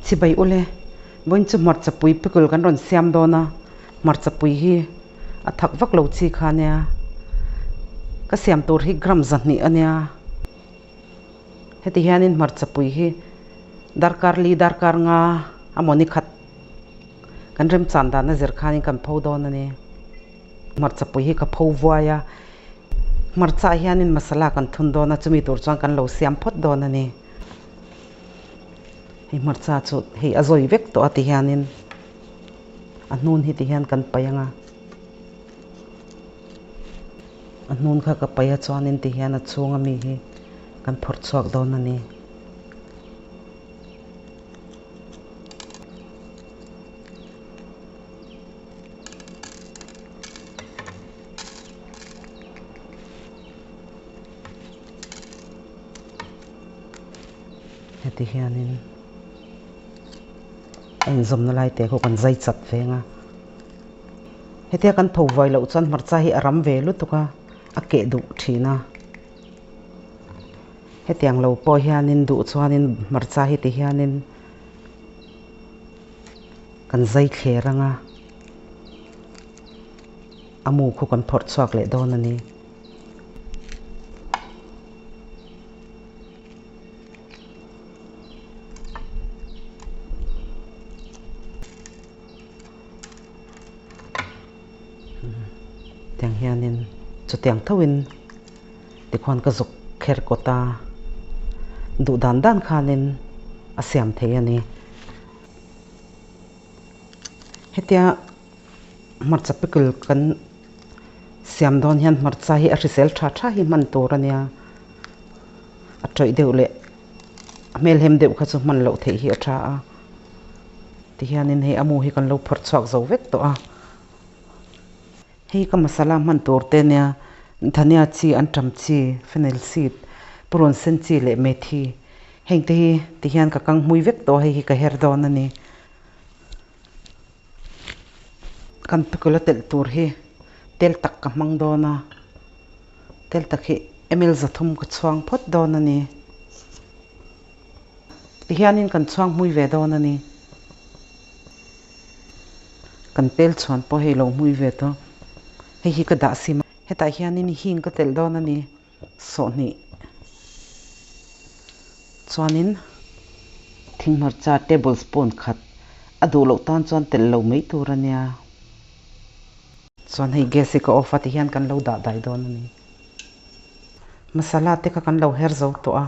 Chibai ule, vawiin chu hmarchapui pickle kan rawn siam dawn a, hmarchapui hi a thak vak lo chi kha ania, ka siam tur hi gram 200 ania, heti hianin hmarchapui hi darkar li darkar nga amaw ni khat kan remchan dan a zir khanin kan pho dawn a ni. Hmarchapui hi ka pho vuai a, hmarcha ah hianin masala kan thun dawn a, chumi tur chuan kan lo siam phawt dawn a ni. Hei hmarcha chu hei a zawi vek tawh a ti hianin a hnun hi ti hian kan paih ang a, a hnun kha ka paih a chuanin ti hian a chhung ami hi kan phawrh chhuak dawn a ni. Heti hianin a inzawmna lai te khaw kan zai chat veng a, hetia kan tho vuai loh chuan hmarcha hi a ram ve lutuk a, a keh duh thin a, hetiang lo pawh hianin duh chuanin hmarcha hi ti hianin kan zai thler ang a, a mu khu kan phawrh chhuak leh dawn a ni. Tiang hianin chutiang thoin tikhuan ka zuk kher kawt a, duh dan dan khanin a siam thei a ni. Hetia hmarcha pickle kan siam dawn hian hmarcha hi a hrisel tha tha hi hman tur a nia, a tawih deuh leh a hmelhem deuh kha chu hman loh theih hi a tha a, tihianin hei a mu hi kan lo phawrh chhuak zo vek tawh a, hei ka masala hman tur te nia dhania chi antam chi fennel seed purun sen chi leh methi heng te hi tihian ka kang hmui vek tawh a hei hi ka her dawn a ni. Kan pickle a telh tur hi tel tak ka hmang dawn a, tel tak hi ml 300 ka chhuang phawt dawn a ni. Tihianin kan chhuang hmui ve dawn a ni. Kan tel chhuan pawh hei lo hmui ve tawh. Hei hi ka dah sim a. Hetah hianin hing ka telh dawn a ni. 20 chuanin thinghmarcha table spoon khat a duh loh tan chuan telh lo mai tur a nia. Chuan hei gas hi ka off a tihian kan lo dah dai dawn a ni. Masala te kha kan lo her zo tawh a,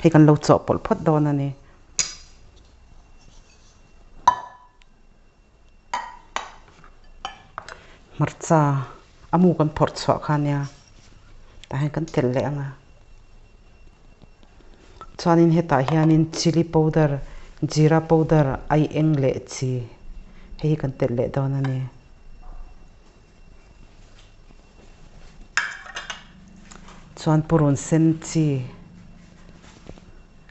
hei kan lo chawhpawlh phawt dawn a ni. Hmarcha a mu kan phawrh chhuah kha ania tah hian kan telh leh ang a chuanin hetah hianin chilli powder jeera powder ai eng leh chi hei hi kan telh leh dawn a ni chuan purun sen chi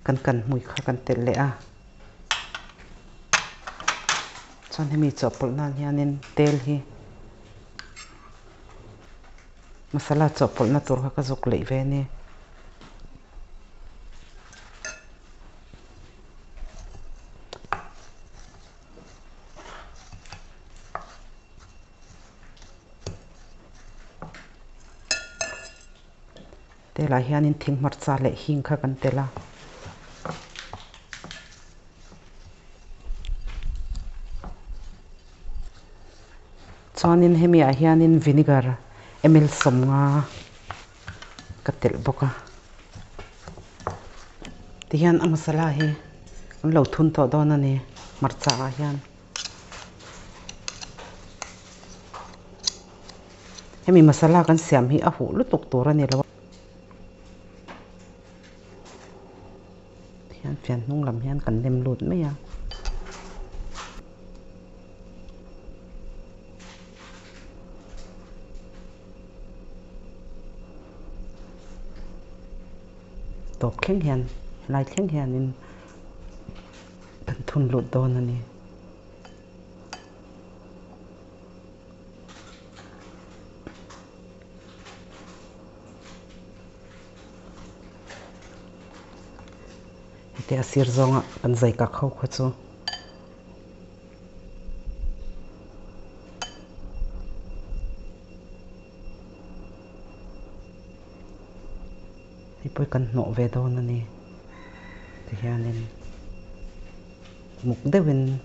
kan kan hmui kha kan telh leh a. Chuan hemi chawhpawlh nan hianin tel hi masala chawhpawlhna tur kha ka zuk leih ve a ni. Telah hianin thing hmarcha leh hing kha kan telh a. Chuanin hemi ah hianin vinegar ml 50 ka telh bawk a. Tihian a masala hi an lo thun tawh dawn a ni hmarcha ah hian. Hemi masala kan siam hi a huh lutuk tur a ni lo a. Hian fian hnung lam hian kan nem lut mai a. Tawp thleng hian lai thleng hianin kan thun lut dawn a ni. Hetia a sir zawnga kan zai kak ho kha chu. Hei pawh hi kan hnawh ve dawn a ni. Tihianin muk deuhin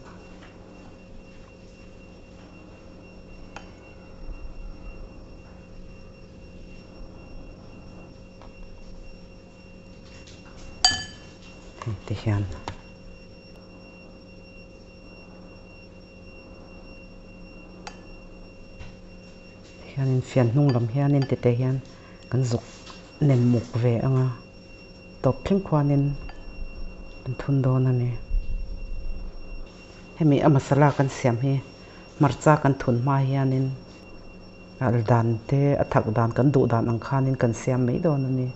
hei ti hian Hianin fian hnung lam hianin tete hian kan zuk nem muk ve ang a, tawp thleng khuanin an thun dawn a ni. Hemi a masala kan siam hi hmarcha kan thun hma hianin a al dan te a thak dan kan duh dan ang khanin kan siam mai dawn a ni.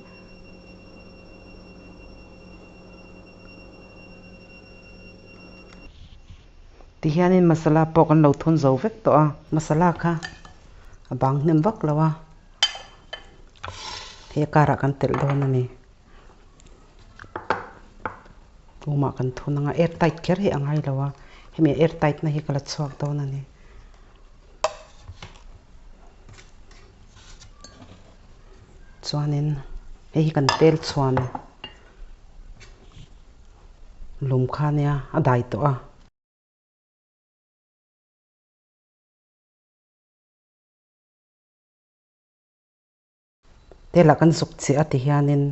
Tihianin masala pawh kan lo thun zo vek tawh a, masala kha a bang hnem vak lo a, he karah kan telh dawn a ni. Tumah kan thun anga air tight kher hi a ngai lo a, hemi air tight na hi ka la chhuak dawn a ni. Chuanin hei hi kan tel chhuan. Lum kha nia a dai tawh a. Telah kan zuk chiah a ti hianin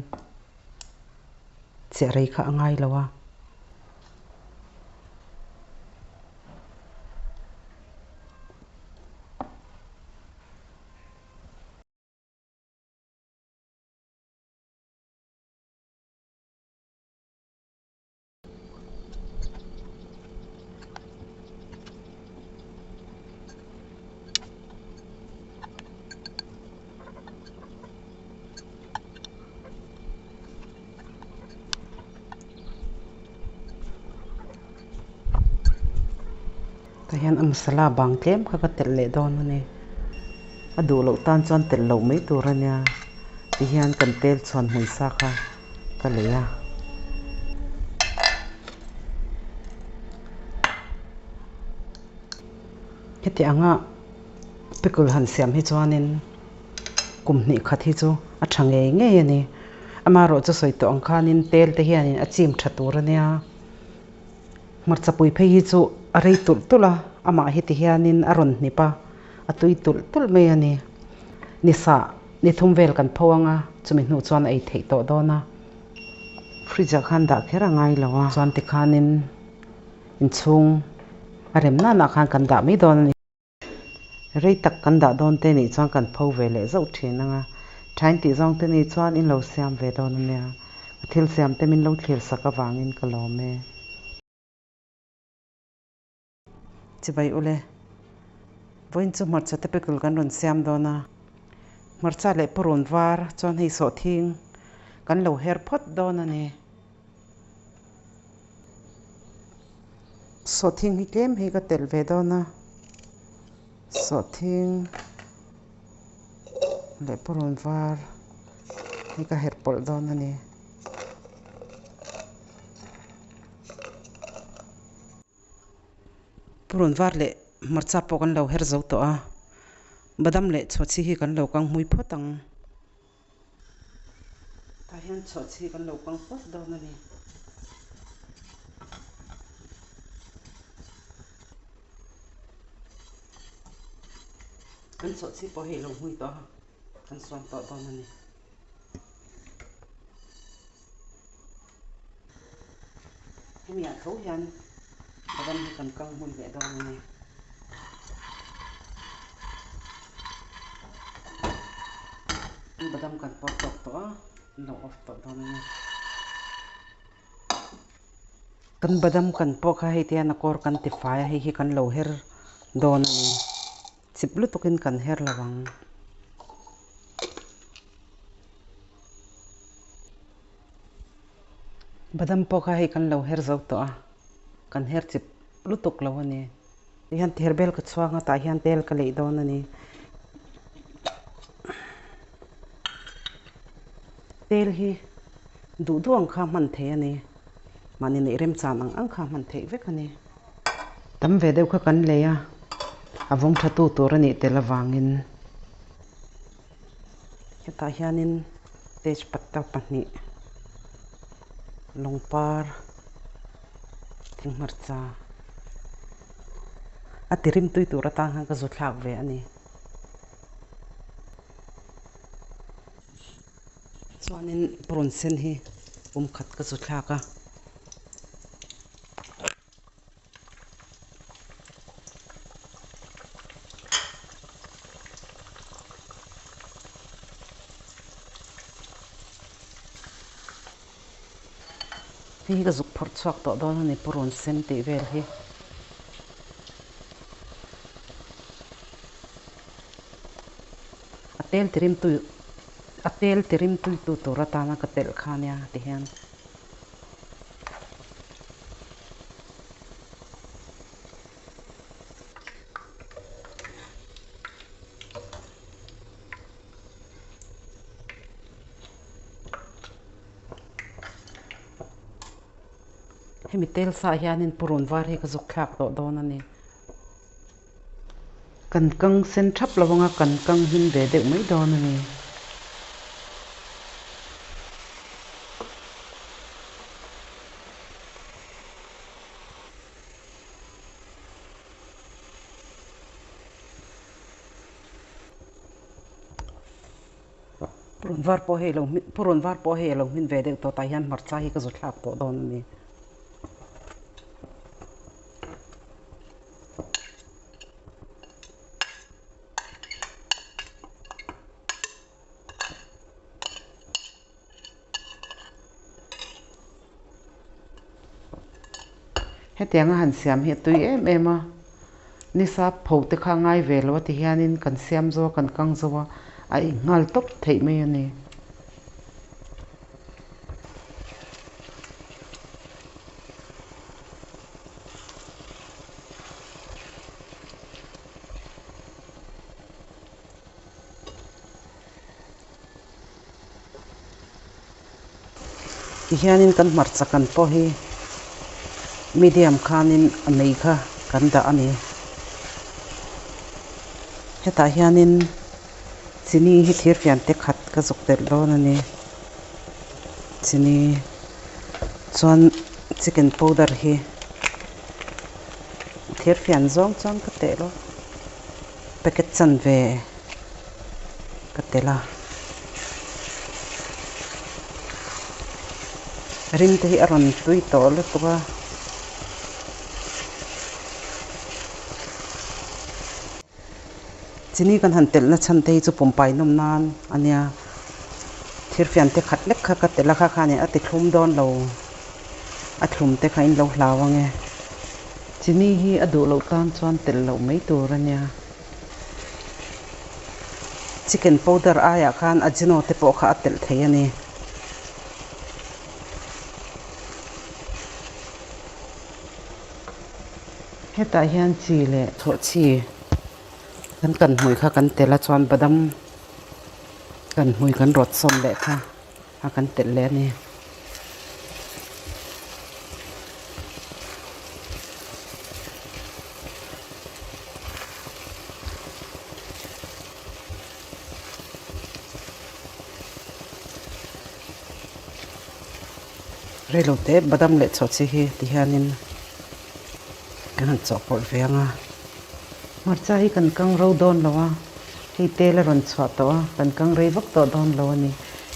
chiah rei kha a ngai lo a. Tah hian a masala bang tlem kha ka telh leh dawn a ni. A duh loh tan chuan telh loh mai tur a nia. Tihian kan tel chhuan hmui sa kha ka lei a. Heti anga pickle han siam hi chuanin kum hnih khat hi chu a tha ngei ngei a ni. Amaherawh chu sawi tawh ang khanin tel te hianin a chim tha tur a nia. Hmarcha pui phei hi chu a rei tulh tulh a, amah hi ti hianin a rawn hnip a, a tui tulh tulh mai a ni. Ni sah ni thum vel kan pho ang a, chumi hnu chuan a ei theih tawh dawn a. Fridge ah khan dah kher a ngai lo a. Chuan tikhanin inchhung a rem nanah khan kan dah mai dawn a ni. Rei tak kan dah dawn te nih chuan kan pho ve leh zauh thin ang a, thain tih zawng te nih chuan in lo siam ve dawn a nia, ka thil siam te min lo thlir sak avangin ka lawm e. Chibai ule, vawiin chu hmarcha te pickle kan rawn siam dawn a, hmarcha leh purun var chuan hei sawhthing kan lo her phawt dawn a ni. Sawhthing hi tlem hi ka telh ve dawn a, sawhthing leh purun var hi ka herh pawlh dawn a ni. Purun var leh hmarcha pawh kan lo her zo tawh a, badam leh chhawchhi hi kan lo kang hmui phawt ang. Tah hian chhuahchhi kan lo kang phawt dawn a ni. Kan chhuahchhi pawh hei lo hmui tawh a, kan suan tawh dawn a ni. Hemi ah tho hian badam hi kan kang hmui leh dawn a ni. Badam kan pawr tawk tawh a, an lo off tawh dawn a ni. Kan badam kan pawh kha hei te hian a kawr kan ti fai a, hei hi kan lo her dawn a ni. Chip lutukin kan her lo ang. Badam pawh kha hei kan lo her zo tawh a, kan her chip lutuk lo a ni. Tihian thir bel ka chhuang a, tah hian tel ka leih dawn a ni. Tel hi duh duh ang kha hman thei a ni. Mahni neih remchan ang ang kha hman theih vek a ni. Tam ve deuh kha kan lei a, a vawng tha tu tur a nih tel avangin hetah hianin tejpatta pahnih lawngpar thing hmarcha a ti rim tui tur atan khan ka zu thlak ve a ni. Chuanin purun sen hi pum khat ka zu thlak a. Hei hi ka zuk phawrh chhuak tawh dawn a ni purun sen tih vel hi. A tel ti rim tui a tel ti rim tui tu tur atana ka telh kha nia ti hian. Hemi tel sa hianin purun var hi ka zuk thlak tawh dawn a ni. Kan kang sen thap lo anga kan kang hmin ve deuh mai dawn a ni. Purun var pawh hei lo hmin purun var pawh hei a lo hmin ve deuh tawh tah hian hmarcha hi ka zu thlak tawh dawn a ni. Hetianga han siam hi a tui em em a, nisa pho te kha a ngai ve lo a ti hianin kan siam zo a, kan kang zo a, a inghal tawp theih mai a ni. Tihianin kan hmarcha kan pawh hi medium khanin a mei kha kan dah a ni. Hetah hianin chini hi thirfian te khat ka zuk telh dawn a ni. Chini chuan chicken powder hi thirfian zawng chuan ka telh a packet chanve ka telh a. Rim te hi a rawn tui tawh lutuk a. Chini kan han telh na chhan te hi chu pumpai nawm nan a nia. Thirfian te khat lek kha ka telh a kha khanin a ti thlum dawn lo. A thlum te kha in lo hlau ang e. Chini hi a duh loh tan chuan telh loh mai tur a nia. Chicken powder aiah khan ajino te pawh kha a telh thei a ni. Hetah hian chi leh chhawhchhi kan kan hmui kha kan telh a chuan badam kan hmui kan rawt sawm leh kha a kan telh leh a ni. Reilo te badam leh chhawhchhi hi ti hianin kan han chawhpawlh ve ang a. Hmarcha hi kan kang ro dawn lo a, hei tel a rawn chhuah tawh a, kan kang rei vak tawh dawn lo a ni.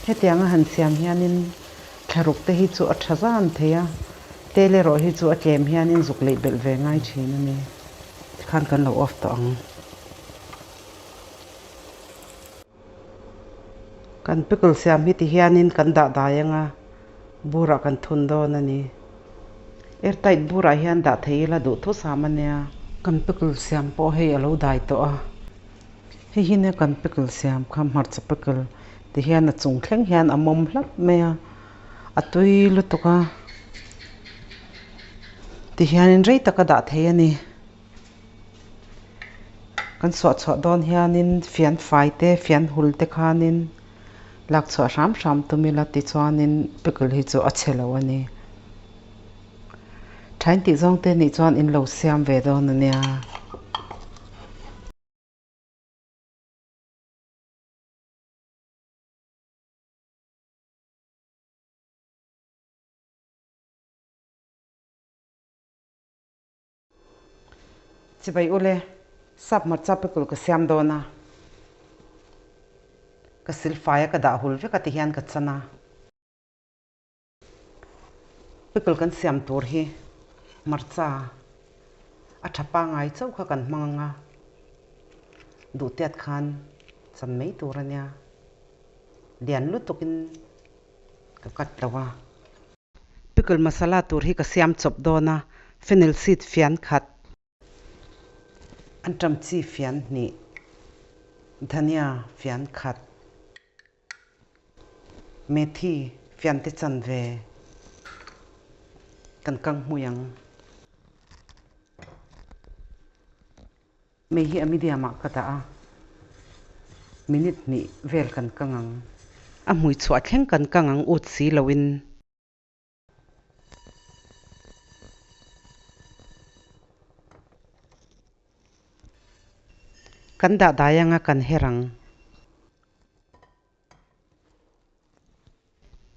Hetianga han siam hianin thlaruk te hi chu a tha zan thei a, tel erawh hi chu a tlem hianin zuk leih belh ve ngai thin a ni. Tikhan kan lo off tawh ang. Kan pickle siam hi ti hianin kan dah dai ang a, burah kan thun dawn a ni. Airtight burah hian dah thei ila duh thu sam a nia. Kan pickle siam pawh hei a lo dai tawh a, hei hi nia kan pickle siam kha hmarcha pickle ti hian a chung thleng hian a mawm hlap mai a, a tui lutuk a, ti hianin rei taka dah thei a ni. Kan suah chhuah dawn hianin fian fai te fian hul te khanin lak chhuah hram hram tum ila tichuanin pickle hi chu a chhe lo a ni. Thain tih zawng te nih chuan in lo siam ve dawn a nia. Chibai ule, sap hmarcha pickle ka siam dawn a, ka silfai a ka dah hul vek a ti hian ka chan a. Pickle kan siam tur hi hmarcha a tha pangai chauh kha kan hmang ang a, duhtiat khan chan mai tur a nia, lian lutukin ka cut lo a. Pickle masala tur hi ka siam chawp dawn a, fennel seed fian khat, anṭam chi fian hnih, dhania fian khat, methi fian te chanve kan kang hmui ang. Mei hi a medium ah ka dah a, minute hnih vel kan kang ang. A hmui chhuah thleng kan kang ang ut si loin. Kan dah dai anga kan her ang.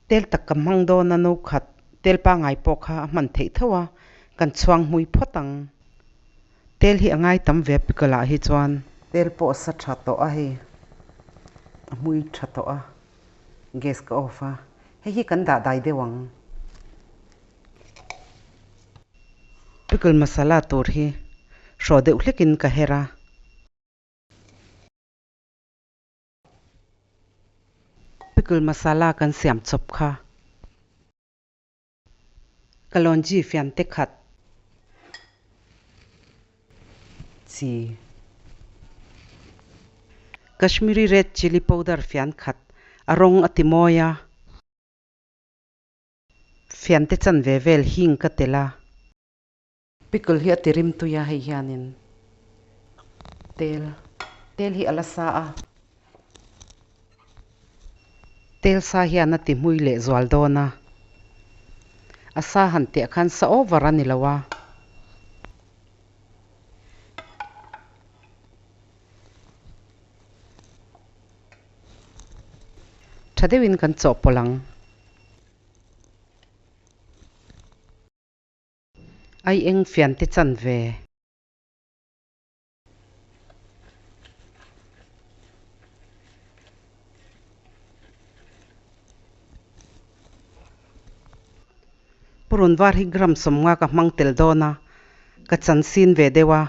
Tel tak ka hmang dawn a no khat tel pangai pawh kha a hman theih tho a, kan chhuang hmui phawt ang. Tel hi a ngai tam ve pickle ah hi chuan. Tel pawh a sa tha tawh a hei, a hmui tha tawh a, gas ka off a, hei hi kan dah dai deuh ang. Pickle masala tur hi hrawh deuh hlekin ka her a. Pickle masala kan siam chawp kha. Kalonji fian te khat chi. Kashmiri red chilli powder fian khat a rawng a ti mawi a. Fian te chanve vel hing ka tel a. Pickle hi a ti rim tui a hei hianin tel tel hi a la sa a, tel sa hian a ti hmui leh zual dawn a, a sa han teh khan sa over a ni lo a. Tha deuhin kan chawhpawlh ang. Ai eng fian te chan ve. Purun var hi gram sawmnga ka hmang tel dawn a, ka chan sin ve deuh a.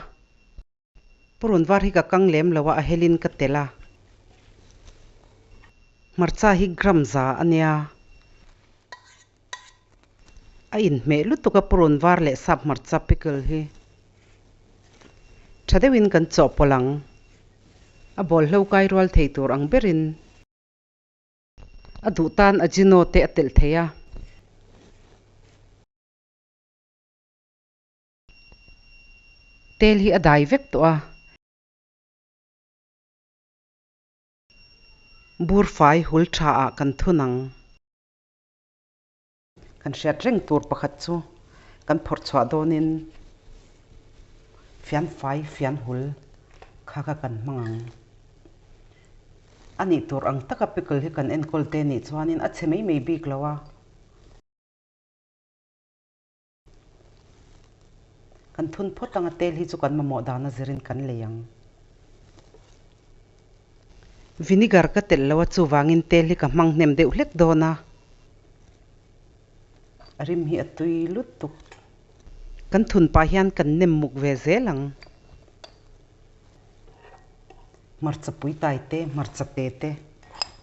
Purun var hi ka kang lem lo a, a helin ka tel a. Hmarcha hi gram za a nia. A inhmeh lutuk a purun var leh sap hmarcha pickle hi tha deuhin kan chawhpawlh ang. A bawlhlo kai rual thei tur ang berin a duh tan ajino te a telh thei a. Tel hi a dai vek tawh a. Bur fai hul tha ah kan thun ang. Kan hriat reng tur pakhat chu kan phawrh chhuah dawnin fian fai fian hul kha kha kan hmang ang. A nih tur ang taka pickle hi kan enkawl te nih chuanin a chhe mai mai bik lo a. Kan thun phawt anga tel hi chu kan mamawh dana zirin kan lei ang. Vinegar ka telh lo a chuvangin tel hi ka hmang hnem deuh hlek dawn a. A rim hi a tui lutuk. Kan thun pah hian kan nem muk ve zel ang. Hmarcha pui tai te, hmarcha te te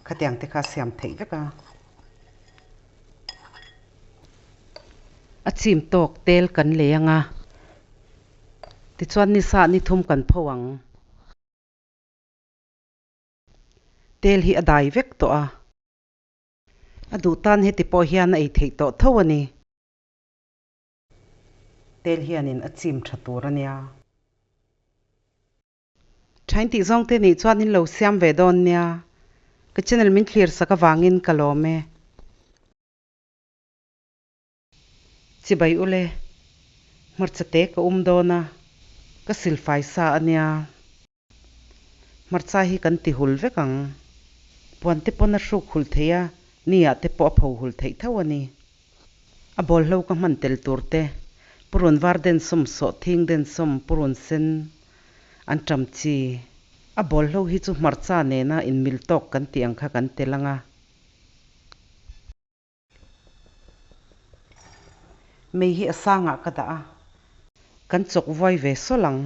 khatiang te kha a siam theih vek a. A chim tawk tel kan lei ang a, tichuan ni sah ni thum kan pho ang. Tel hi a dai vek tawh a, a duh tan heti pawh hian a ei theih tawh tho a ni. Tel hianin a chim tha tur a nia. Thain tih zawng te nih chuan in lo siam ve dawn nia. Ka channel min thlir sak avangin ka lawm e. Chibai ule. Hmarcha te ka um dawn a, ka silfai sa a nia. Hmarcha hi kan ti hul vek ang. Puan te pawn a hruk hul thei a, ni ah te pawh a pho hul theih tho a ni. A bawlhlo ka hman tel tur te, purun var densawm sawh thing densawm purun sen an ṭam chi. A bawlhlo hi chu hmarcha nena inmil tawk kan tih ang kha kan tel ang a. Mei hi a sangah ka dah a, kan chawk vuai ve sawlh ang.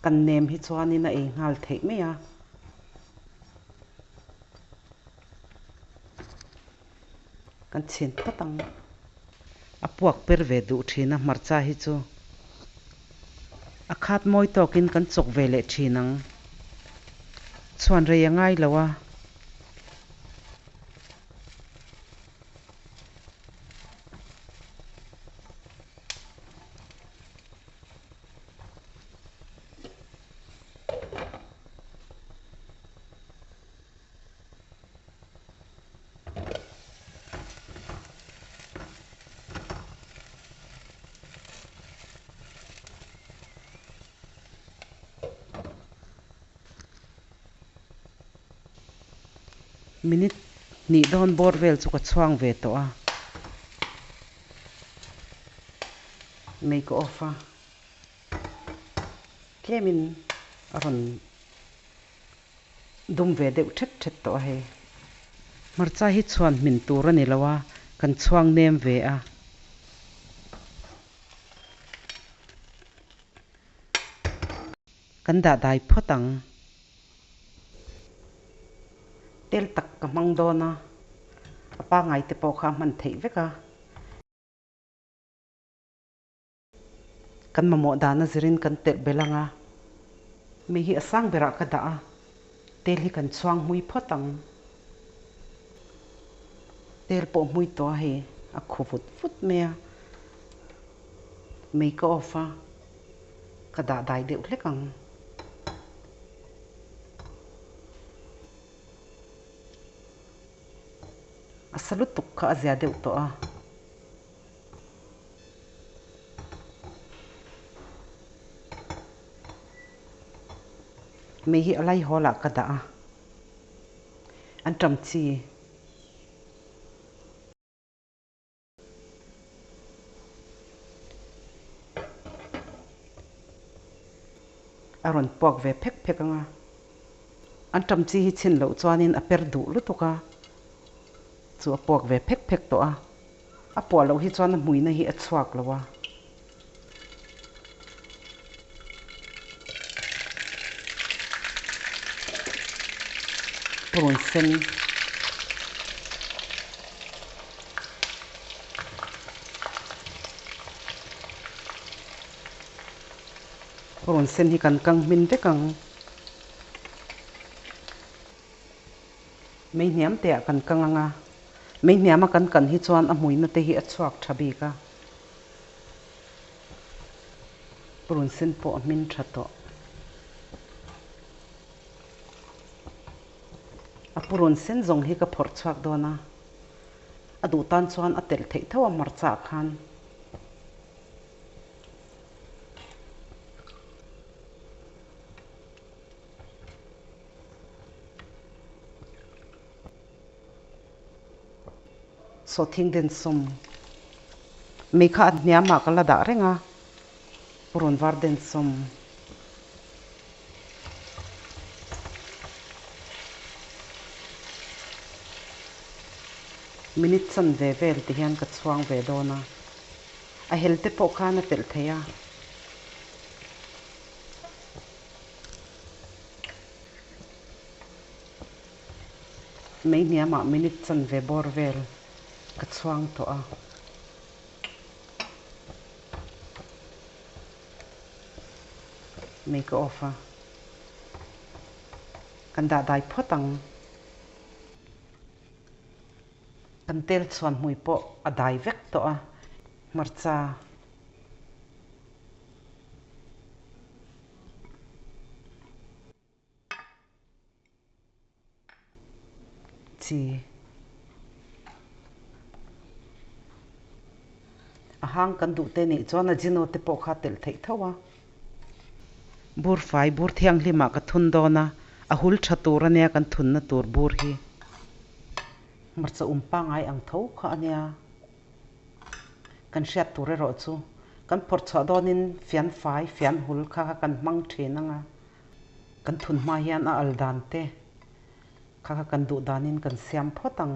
Kan nem hi chuanin a ei nghal theih mai a. Kan chhin phawt ang. A puak per ve duh thin a hmarcha hi chu. A khat mawi tawkin kan chawk ve leh thin ang. Chhuan rei a ngai lo a. Minute hnih dawn bawr vel chu ka chhuang ve tawh a, mei ka off a, tlemin a rawn dum ve deuh thet thet tawh a hei. Hmarcha hi chhuan hmin tur a ni lo a, kan chhuang nem ve a. Kan dah dai phawt ang. Tel tak ka hmang dawn a, a pangai te pawh kha a hman theih vek a. Kan mamawh dana zirin kan telh belh ang a, mi hi a sang berah ka dah a, tel hi kan chhuang hmui phawt ang. Tel pawh hmui tawh a hei a khu vut vut mai a, mei ka off a, ka dah dai deuh hlek ang. A sa lutuk kha a zia deuh tawh a. Mei hi a lai hawl ah ka dah a, an ṭam chi. A rawn puak ve phek phek ang a, an ṭam chi hi chhin loh chuanin a per duh lutuk a, chu a puak ve phek phek tawh a. A puah loh hi chuan a hmuina hi a chhuak lo a. Purun sen. Purun sen hi kan kang hmin vek ang. Mei hniam te ah kan kang ang a. Mei hniama kan kan hi chuan a hmuina te hi a chhuak tha bik a. Purun sen pawh a hmin tha tawh. A purun sen zawng hi ka phawrh chhuak dawn a. A duh tan chuan a telh theih tho a hmarcha ah khan. Sawhthing densawm mei kha a hniamah ka la dah reng a, purun var densawm. Minute chanve vel ti hian ka chhuang ve dawn a, a hel te pawh khan a telh thei a. Mei hniamah minute chanve bawr vel ka chhuang tawh a. Mei ka off a. Kan dah dai phawt ang. Kan tel chhuan hmui pawh a dai vek tawh a. Hmarcha. Chi. A hang kan duh te nih chuan ajino te pawh kha telh theih tho a. Bur fai bur thianghlim ah ka thun dawn a, a hul tha tur ania kan thunna tur bur hi. Hmarcha um pangai ang tho kha ania. Kan hriat tur erawh chu kan phawrh chhuah dawnin fian fai fian hul kha kha kan hmang thin ang a. Kan thun hma hian a al dan te kha kha kan duh danin kan siam phawt ang.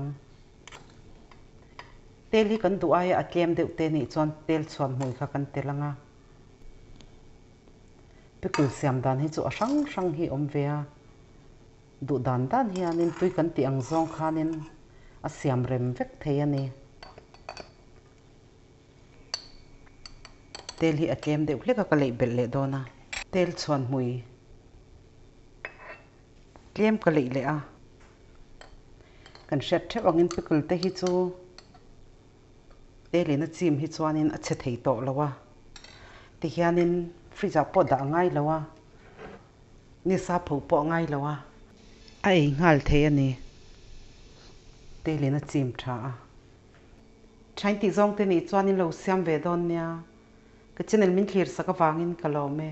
Tel hi kan duh aia a tlem deuh te nih chuan tel chhuan hmui kha kan tel ang a. Pickle siam dan hi chu a hrang hrang hi awm ve a. Duh dan dan hianin tui kan tih ang zawng khanin a siam rem vek thei a ni. Tel hi a tlem deuh hlek a ka leih belh leh dawn a. Tel chhuan hmui tlem ka leih leh a. Kan hriat theuh angin pickle te hi chu telin a chim hi chuanin a chhe thei tawh lo a. Tihianin fridge ah pawh dah a ngai lo a. Nisa pho pawh a ngai lo a. A ei nghal thei a ni. Telin a chim tha a. Thain tih zawng te nih chuan in lo siam ve dawn nia. Ka channel min thlir sak avangin ka lawm e.